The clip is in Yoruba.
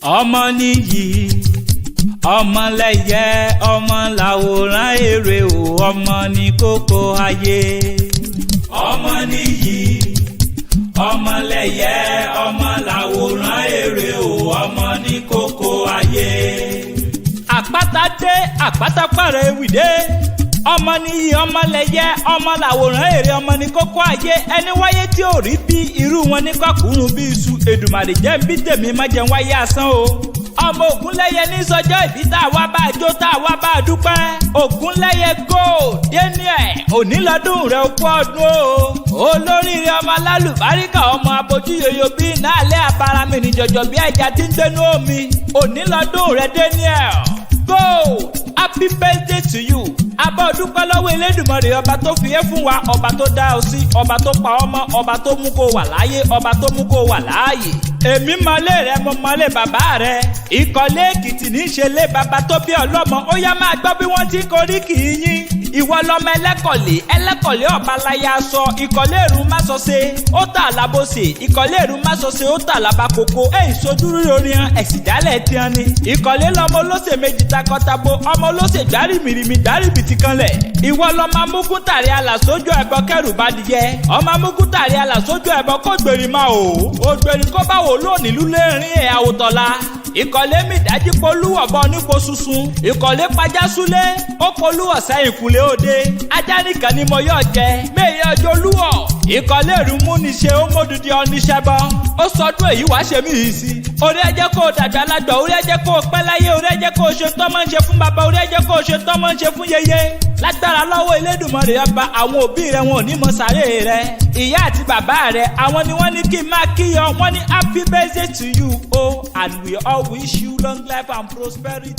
Ọmọ nìyí, ọmọlẹ́yẹ, ọmọ làwòrán èrè o, ọmọ ní kókó ayé. Ọmọ nìyí, ọmọlẹ́yẹ, ọmọ làwòrán èrè o, ọmọ ní kókó ayé. Àpáta dé, àpáta pààrọ̀ ewì dé. Ọmọ nìyí, ọmọlẹ́yẹ, ọmọ làwòrán èrè, ọmọ ní kókó ayé. Ẹni wáyé tí ò rí bí irú wọn ní kọkùnrin bí iṣu. Èdùmàrè jẹ́ ń bí tèmi, má jẹun wáyé asán o. Ọmọ Ògúnlẹ́yẹ ní sọjọ́ ìbí tá a wá bá a jó, tá a wá bá a dúpẹ́. Ògúnlẹ́yẹ Gold Daniel, òní lọ́dún rẹ̀, ó kú ọdún o. Olóríire, ọmọ alálùbáríkà, ọmọ abojú yoyo bí iná alẹ́, abarami ní jọjọ bí ẹja tí ń gbénú omi. Òní lọ́dún rẹ̀, Daniel Gold, happy birthday to you. Abọ́ dúpẹ́ lọ́wọ́ Elédùmarè, ọba tó fi é fún wa, ọba tó dá ọ sí, ọba tó pa ọmọ, ọba tó mú kó wà láyé, ọba tó mú kó wà láàyè. Èmi mọ̀lé rẹ, mo mọ̀lé bàbá rẹ. Ìkọ̀lé Èkìtì ní í ṣe lé bàbá tó bí ọlọ́mọ. Ó yá, máa gbọ́ bí wọ́n ti korí kì í yín. Ìwọ lọmọ ẹlẹ́kọ̀lé, ẹlẹ́kọ̀lé ọ̀bálaya sọ ìkọ̀lé èrú má sọ ṣe ó tà lábòsè. Ìkọ̀lé èrú má sọ ṣe ó tà lábàkókò. Èyí sojúrú orin ẹ̀sìn jálẹ̀ tiẹ̀ ni. Ìkọ̀lé lọmọ olóṣè méjì takọtabo, ọmọ olóṣè gbárí mìrìmì gbárí bìtì kanlẹ̀. Ìwọ lọmọ amúkún tàrí àlà sójú ẹbọ kẹrù bá dìyẹ. Ọmọ amúkún tàrí àlà sójú ẹbọ kó gbèrè máa o ògbèrè kó bá wò lónìí lulẹ̀ rin ẹ̀ àwòtọ́lá. Ìkọ̀lé mi dájú polúwọ̀ bọ́ nípo sunsun. Ìkọ̀lé pajá súlé, ó polúwọ̀ sẹ́yìn kùlé òde. Ajá nìkan ni mo yọ̀ jẹ mẹ́yẹ ọjọ́ olúwọ̀. Ìkọ̀lé ìrùmú ni ṣe ó módùdí oníṣẹ́ bọ́. Ó sọdún èyí wàá ṣe mí yìí sí. Orí ẹjẹ́ kó o dàgbà lágbà, orí ẹjẹ́ kó o pẹ́ láyé, orí ẹjẹ́ kó o ṣe tọ́mọ́ ń ṣe fún bàbá, orí ẹjẹ́ kó o ṣe tọ́mọ́ ń ṣe fún yeye. Lágbára lọ́wọ́ Elédùmarè ọba, àwọn òbí rẹ wọn ò ní mọ sàárè rẹ. Ìyá àti bàbá rẹ, àwọn ni wọ́n ní kí n máa kíyọ. Wọ́n ní happy birthday to you o, and we all wish you long life and prosperity.